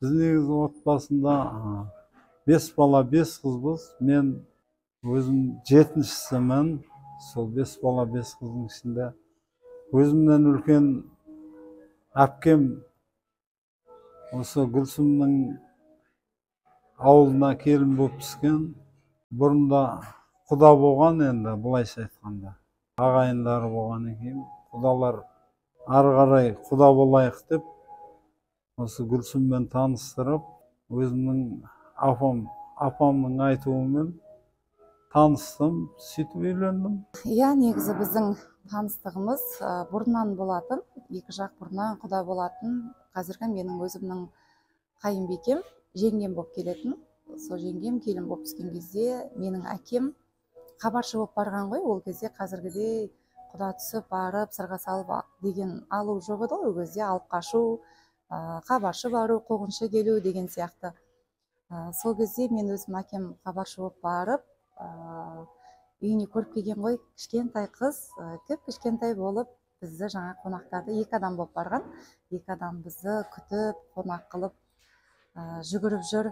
Біз негізі отбасында 5 бала, 5 қызбыз. Мен өзім 7-шісімін. Сол 5 бала, 5 қыздың ішінде өзімнен үлкен әпкем осы Гүлсімнің ауылына келін болып түскен. Бұрында құда болған, енді былайша айтқанда ағайындары болғаннан кейін құдалар ары қарай құда болайық деп осы Гүлсіммен таныстырып, өзімнің апамның айтуымен таныстым, сөйтіп үйлендім. Иә, негізі біздің таныстығымыз бұрыннан болатын, екі жақ бұрыннан құда болатын. Қазіргі менің өзімнің қайынбикем жеңгем болып келетін. Сол жеңгем келін болып түскен кезде менің әкем хабаршы болып барған ғой. Ол кезде қазіргідей құда түсіп барып сырға салып деген алу жоқ еді ғой. Ол кезде алып қашу, хабаршы бару, қуғыншы келу деген сияқты. Сол кезде мен өзім әкем хабаршы болып барып, үйіне көріп келген ғой. Кішкентай қыз, кіп-кішкентай болып бізді жаңа қонақтарды, 2 адам болып барған, 2 адам бізді күтіп, қонақ қылып, жүгіріп жүр,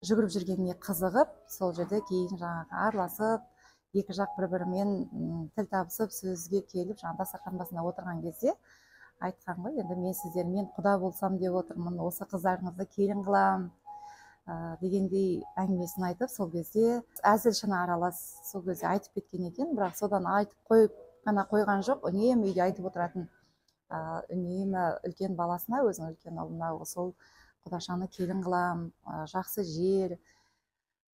жүгіріп жүргеніне қызығып, сол жерде кейін жаңағы араласып, екі жақ бір-бірімен тіл табысып, сөзге келіп, жаңа дастархан басында отырған кезде айтқан ғой, енді мен сіздермен құда болсам деп отырмын, осы қыздарыңызды келін қылам дегендей әңгімесін айтып, сол кезде әзіл шыны аралас сол кезде айтып кеткен екен. Бірақ содан айтып қойып қана қойған жоқ, үнемі үйде айтып отыратын, үнемі үлкен баласына, өзінің үлкен ұлына сол құдашаны келін қылам, жақсы жер,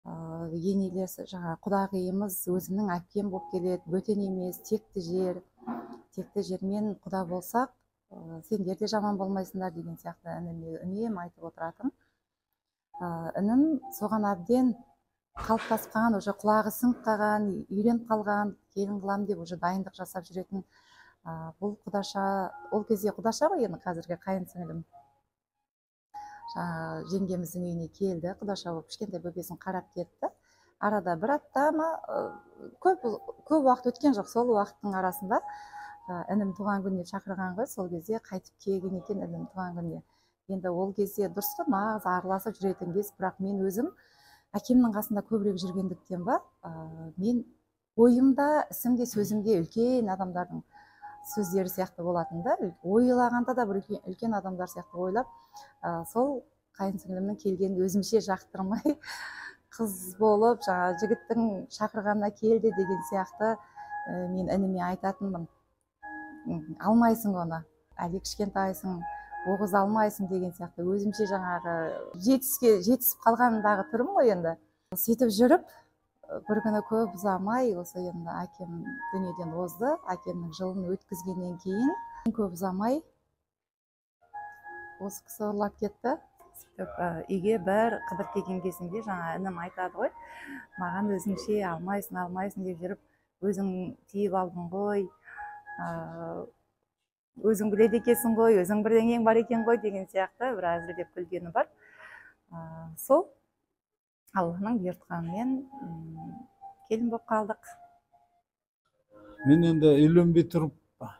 енелесі, жаңа құдағиымыз өзімнің әпкем болып келеді, бөтен емес, текті жер, текті жермен құда болсақ, сендер де жаман болмайсыңдар деген сияқты ініме үнемі айтып отыратын. Інім соған әбден қалыптасып қалған, уже құлағы сіңіп қалған, үйреніп қалған, келін қылам деп уже дайындық жасап жүретін. Бұл құдаша, ол кезде құдаша ғой енді қазіргі қайын сіңілім. Жаңа жеңгеміздің үйіне келді, құдаша болып кішкентай бөпесін қарап кетті. Арада бір апта ма, көп уақыт өткен жоқ, сол уақыттың арасында інім туған күніне шақырған ғой, сол кезде қайтып келген екен інім туған күніне. Енді ол кезде дұрыс қой, нағыз араласып жүретін кез, бірақ мен өзім әкемнің қасында көбірек жүргендіктен ба, мен ойымда, ісімде, сөзімде үлкен адамдардың сөздері сияқты болатын да, ойлағанда да бір үлкен адамдар сияқты ойлап, сол қайын сіңлімнің келгенін өзімше жақтырмай, қыз болып, жаңа жігіттің шақырғанына келді деген сияқты, мен ініме айтатынмын. Алмайсың оны, әлі кішкентайсың, оғыз алмайсың деген сияқты өзімше жаңағы жетісіп қалғандағы түрім ғой енді. Сөйтіп жүріп, бір күні көп ұзамай, осы енді әкем дүниеден озды, әкемнің жылын өткізгеннен кейін көп ұзамай осы кісі ұрлап кетті. Сөйтіп үйге бір қыдырып келген кезімде жаңа інім айтады ғой, маған өзіңше алмайсың, алмайсың деп жүріп, өзің тиіп алдың ғой, өзің біледі екенсің ғой, өзің бірдеңең бар екен ғой деген сияқты бір әзілдеп күлгені бар. Сол Алланың бұйыртқанымен келін болып қалдық. Мен енді үйленбей тұрып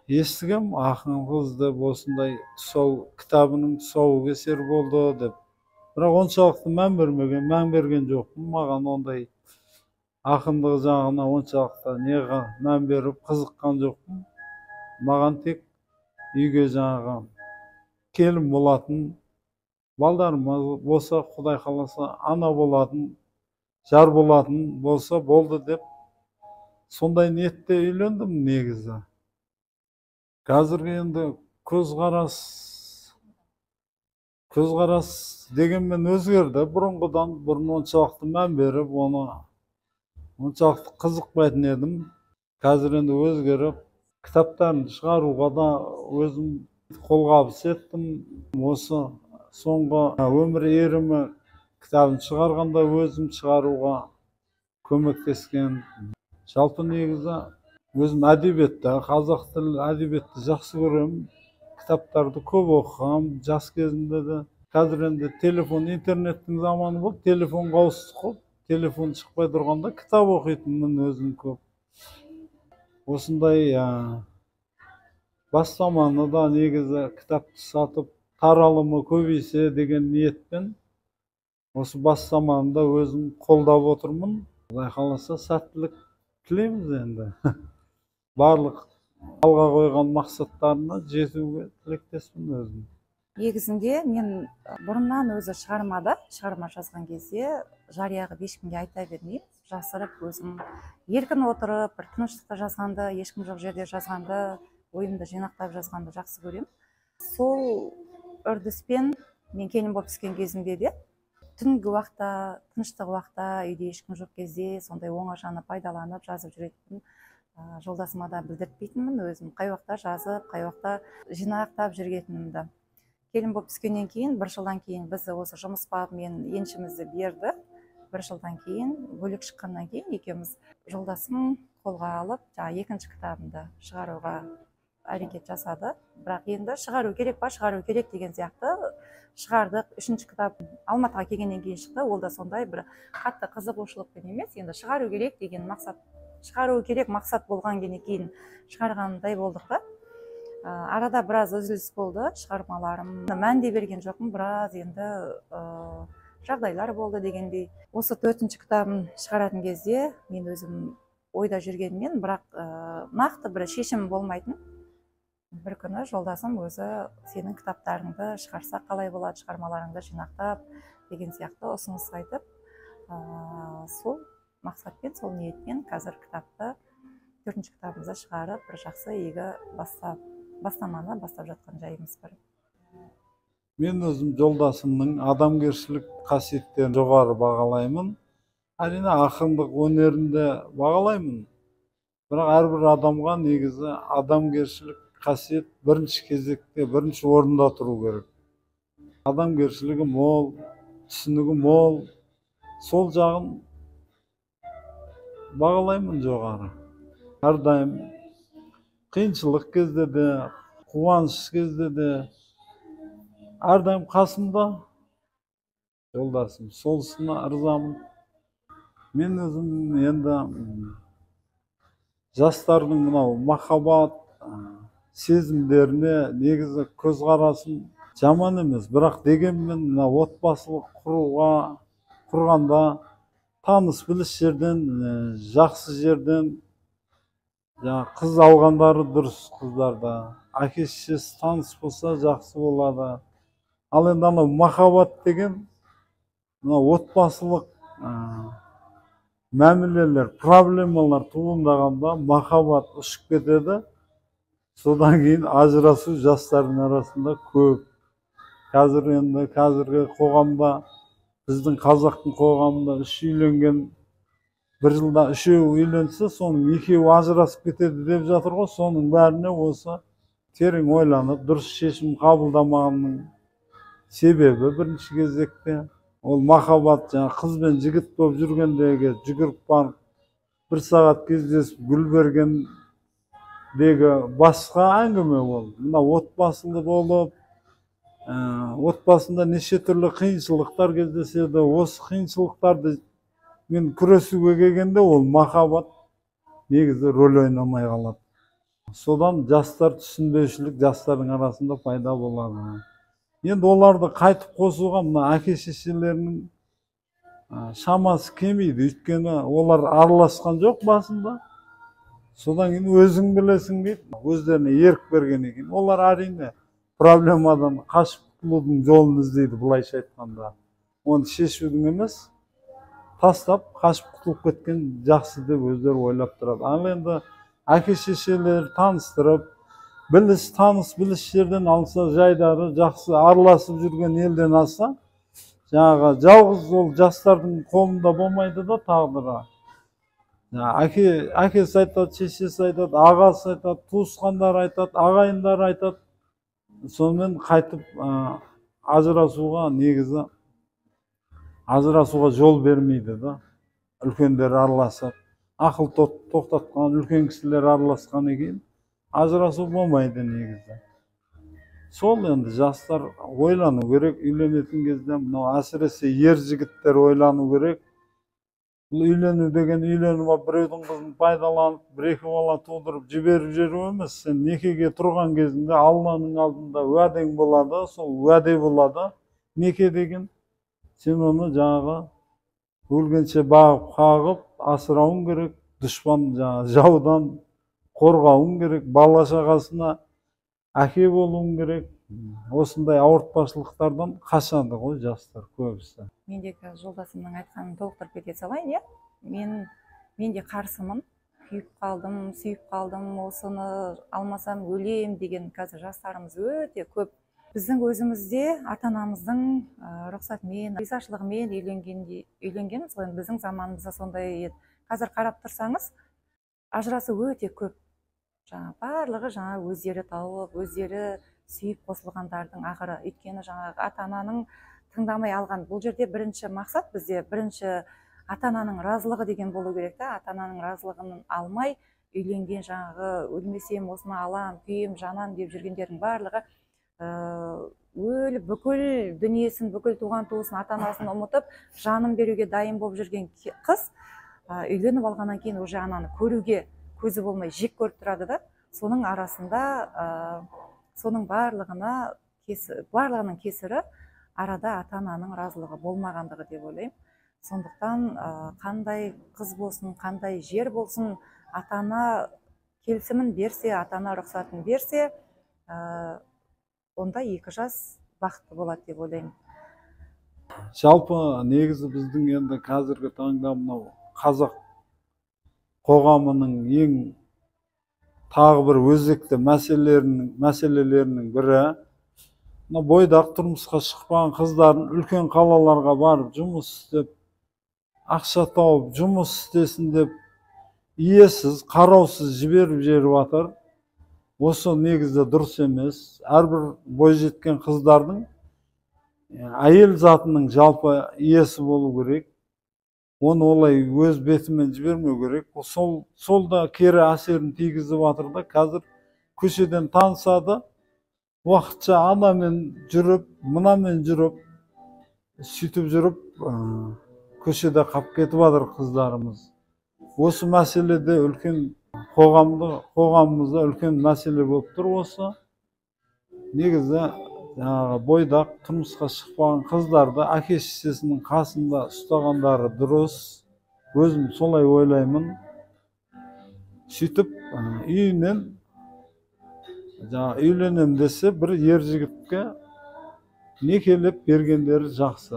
естігем, ақын қыз деп осындай тұсау кітабының тұсауы кесер болды деп. Бірақ оншалықты мән бермеген, мән берген жоқпын. Маған ондай ақындық жағына оншалықты неға мән беріп қызыққан жоқпын. Маған тек үйге жаңағы келін болатын, балдарым болса, Құдай қаласа, ана болатын, жар болатын болса болды деп сондай ниетте үйлендім негізі. Қазіргі енді көзқарас дегенмен өзгерді. Бұрынғыдан бұрын оншалықты мән беріп, оны оншалықты қызықпайтын едім. Қазір енді өзгеріп, кітаптарын шығаруға да өзім қолғабыс еттім. Осы соңғы өмір ерімі кітабын шығарғанда өзім шығаруға көмектескен. Жалпы негізі өзім әдебиетті, қазақ тілі әдебиетті жақсы көремін. Кітаптарды көп оқығам жас кезімде де. Қазір енді телефон, интернеттің заманы болып, телефонға ауыстық қой. Телефон шықпай тұрғанда кітап оқитынмын өзім көп. Осындай бастаманы да негізі кітапты сатып таралымы көбейсе деген ниетпен осы бастаманы да өзім қолдап отырмын. Құдай қаласа, сәттілік тілейміз енді. Барлық алға қойған мақсаттарына жетуге тілектеспін өзім. Негізінде мен бұрыннан өзі шығарма жазған кезде жария қылып ешкімге айта бермеймін, жасырып өзім еркін отырып, бір тыныштықта жазғанды, ешкім жоқ жерде жазғанды, ойымды жинақтап жазғанды жақсы көремін. Сол үрдіспен мен келін болып түскен кезімде де түнгі уақытта, тыныштық уақытта, үйде ешкім жоқ кезде сондай оңашаны пайдаланып жазып жүретінмін. Жолдасыма да білдіртпейтінмін өзім қай уақытта жазып, қай уақытта жинақтап жүргенімді. Келін болып түскеннен кейін, бір жылдан кейін біз осы жұмыс бабымен еншімізді берді. Бір жылдан кейін, бөлек шыққаннан кейін екеуміз, жолдасым қолға алып, жаңа екінші кітабымды шығаруға әрекет жасады. Бірақ енді шығару керек па, шығару керек деген сияқты шығардық. Үшінші кітап Алматыға келгеннен кейін шықты. Ол да сондай бір қатты қызығушылықпен емес, енді шығару керек деген мақсат, шығару керек мақсат болған кейін шығарғандай болдық та. Арада біраз үзіліс болды, шығармаларым мән де берген жоқпын, біраз енді жағдайлар болды дегендей. Осы төртінші кітабын шығаратын кезде мен өзім ойда жүргенмен, бірақ нақты бір шешім болмайтын. Бір күні жолдасым өзі сенің кітаптарыңды шығарсақ қалай болады, шығармаларыңды жинақтап деген сияқты ұсыныс айтып, сол мақсатпен, сол ниетпен қазір кітапты, төртінші кітабымызды шығарып, бір жақсы игі бастаманы бастап жатқан жайымыз бар. Мен өзім жолдасымның адамгершілік қасиеттерін жоғары бағалаймын. Әрине, ақындық өнерін де бағалаймын. Бірақ әрбір адамға негізі адамгершілік қасиет бірінші кезекте, бірінші орында тұру керек. Адамгершілігі мол, түсінігі мол, сол жағын бағалаймын жоғары. Әрдайым қиыншылық кезде де, қуаныш кезде де әрдайым қасымда жолдасым, солысына ырзамын. Мен өзім енді жастардың мынау махаббат сезімдеріне негізі көзқарасым жаман емес, бірақ дегенмен мына отбасылық құрғанда таныс біліс жерден, жақсы жерден жаңа қыз алғандары дұрыс, қыздарда әке шешесі таныс болса жақсы болады. Ал енді анау махаббат деген мына отбасылық мәмілелер, проблемалар туындағанда махаббат ұшып кетеді. Содан кейін ажырасу жастардың арасында көп. Қазір енді қазіргі қоғамда, біздің қазақтың қоғамында үш үйленген, бір жылда үшеуі үйленсе, соның екеуі ажырасып кетеді деп жатыр ғой. Соның бәріне осы терең ойланып, дұрыс шешім қабылдамағанның себебі бірінші кезекте. Ол махаббат, жаңа қыз бен жігіт болып жүргендегі жүгіріп барып бір сағат кездесіп гүл бергендегі басқа әңгіме ол. Мына отбасылы болып, отбасында неше түрлі қиыншылықтар кездеседі. Осы қиыншылықтарды мен күресуге келгенде ол махаббат негізі рөл ойнамай қалады. Содан жастар түсінбеушілік жастардың арасында пайда болады. Енді оларды қайтып қосуға мына әке шешелерінің шамасы келмейді, өйткені олар араласқан жоқ басында. Содан кейін өзің білесің дейді, өздеріне ерік бергеннен кейін олар әрине проблемадан қашып құтылудың жолын іздейді, былайша айтқанда. Оны шешудің емес, тастап қашып құтылып кеткен жақсы деп өздері ойлап тұрады. Ал енді әке шешелері таныстырып, біліс, таныс біліс жерден алса, жайдары жақсы араласып жүрген елден алса, жаңағы жалғыз ол жастардың қолында болмайды да тағдыры. Әкесі айтады, шешесі айтады, ағасы айтады, туысқандары айтады, ағайындары айтады. Сонымен қайтып ажырасуға негізі ажырасуға жол бермейді да. Үлкендер араласып, ақыл тоқтатқан үлкен кісілер араласқаннан кейін ажырасу болмайды негізі. Сол енді жастар ойлану керек үйленетін кезде, мынау әсіресе ер жігіттер ойлану керек. Бұл үйлену деген үйленіп алып біреудің қызын пайдаланып, бір екі бала тудырып жіберіп жіберу емес. Сен некеге тұрған кезіңде Алланың алдында уәдең болады, сол уәде болады. Неке деген сен оны жаңағы өлгенше бағып қағып асырауың керек, дұшпан жаңағы жаудан қорғауың керек, бала шағасына әке болуың керек. Осындай ауыртпашылықтардан қашады ғой жастар көбісі. Мен де жолдасымның айтқанын толықтырып кете салайын, иә. Мен де қарсымын. Күйіп қалдым, сүйіп қалдым, осыны алмасам өлем деген қазір жастарымыз өте көп. Біздің өзімізде ата-анамыздың рұқсатымен, ризашылығымен үйленгенбіз ғой. Біздің заманымызда сондай еді. Қазір қарап тұрсаңыз, ажырасу өте көп. Жаңа барлығы жаңа өздері тауып, өздері сүйіп қосылғандардың ақыры. Өйткені жаңағы ата-ананың тыңдамай алған. Бұл жерде бірінші мақсат бізде бірінші ата-ананың разылығы деген болу керек та. Ата-ананың разылығын алмай үйленген жаңағы өлмесем осыны алам, күйем, жанам деп жүргендердің барлығы өліп бүкіл дүниесін, бүкіл туған туысын, ата-анасын ұмытып, жанын беруге дайын болып жүрген қыз үйленіп алғаннан кейін уже ананы көруге көзі болмай жек көріп тұрады да. Соның арасында соның барлығының кесірі арада ата-ананың разылығы болмағандығы деп ойлаймын. Сондықтан қандай қыз болсын, қандай жер болсын, ата-ана келісімін берсе, ата-ана рұқсатын берсе, онда екі жас бақытты болады деп ойлаймын. Жалпы негізі біздің енді қазіргі таңда мынау қазақ қоғамының ең тағы бір өзекті мәселелерінің бірі мына бойдақ тұрмысқа шықпаған қыздардың үлкен қалаларға барып жұмыс істеп, ақша тауып жұмыс істесін деп иесіз, қараусыз жіберіп жіберіп жатыр. Осы негізде дұрыс емес. Әрбір бойжеткен қыздардың әйел затының жалпы иесі болу керек. Оны олай өз бетімен жібермеу керек. Сол да кері әсерін тигізіп жатыр да. Қазір көшеден танысады, уақытша анамен жүріп, мынамен жүріп, сөйтіп жүріп көшеде қап кетіп жатыр қыздарымыз. Осы мәселеде үлкен қоғамымызда үлкен мәселе болып тұр осы. Негізі жаңағы бойдақ тұрмысқа шықпаған қыздарды әке шешесінің қасында ұстағандары дұрыс. Өзім солай ойлаймын. Сөйтіп үйінен жаңа үйленем десе бір ер жігітке некелеп бергендері жақсы.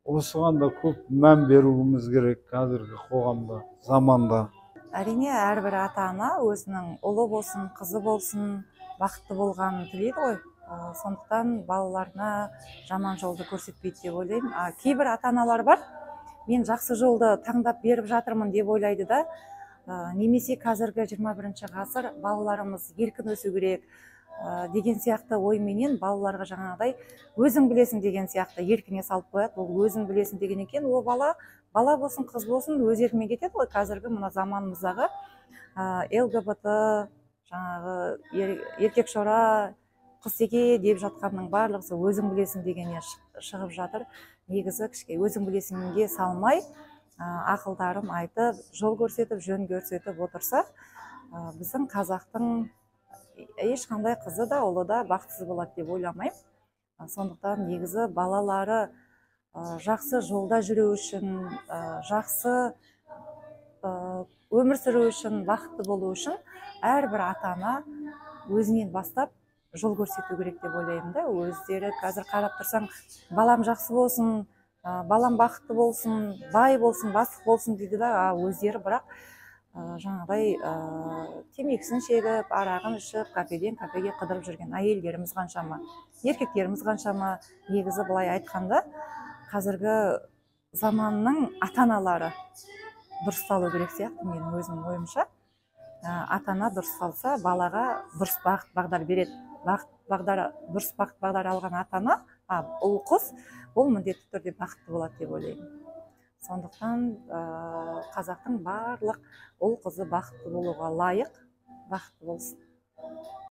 Осыған да көп мән беруіміз керек қазіргі қоғамда, заманда. Әрине, әрбір ата-ана өзінің ұлы болсын, қызы болсын бақытты болғанын тілейді ғой. Сондықтан балаларына жаман жолды көрсетпейді деп ойлаймын. Кейбір ата-аналар бар, мен жақсы жолды таңдап беріп жатырмын деп ойлайды да. Немесе қазіргі 21-ші ғасыр балаларымыз еркін өсу керек деген сияқты ойменен балаларға жаңағыдай өзің білесің деген сияқты еркіне салып қояды. Ол өзің білесің деген екен, ол бала болсын, қыз болсын өз еркімен кетеді ғой. Қазіргі мына заманымыздағы ЛГБТ, жаңағы еркек шора, қыз-теке деп жатқанның барлығы сол өзің білесің дегеннен шығып жатыр. Негізі кішкене өзің білесіңге салмай, ақылдарын айтып, жол көрсетіп, жөн көрсетіп отырса, біздің қазақтың ешқандай қызы да, ұлы да бақытсыз болады деп ойламаймын. Сондықтан негізі балалары жақсы жолда жүру үшін, жақсы өмір сүру үшін, бақытты болу үшін әрбір ата-ана өзінен бастап жол көрсету керек деп ойлаймын да. Өздері қазір қарап тұрсаң, балам жақсы болсын, балам бақытты болсын, бай болсын, бастық болсын дейді да, өздері бірақ жаңағыдай темекісін шегіп, арағын ішіп, кафеден кафеге қыдырып жүрген әйелдеріміз қаншама, еркектеріміз қаншама. Негізі былай айтқанда, қазіргі заманның ата-аналары дұрысталу керек сияқты менің өзім ойымша. Ата-ана дұрысталса, балаға дұрыс бағыт бағдар береді. Дұрыс бағыт бағдар алған ата-ана, ұл қыз, ол міндетті түрде бақытты болады деп ойлаймын. Сондықтан қазақтың барлық ұл қызы бақытты болуға лайық, бақытты болсын.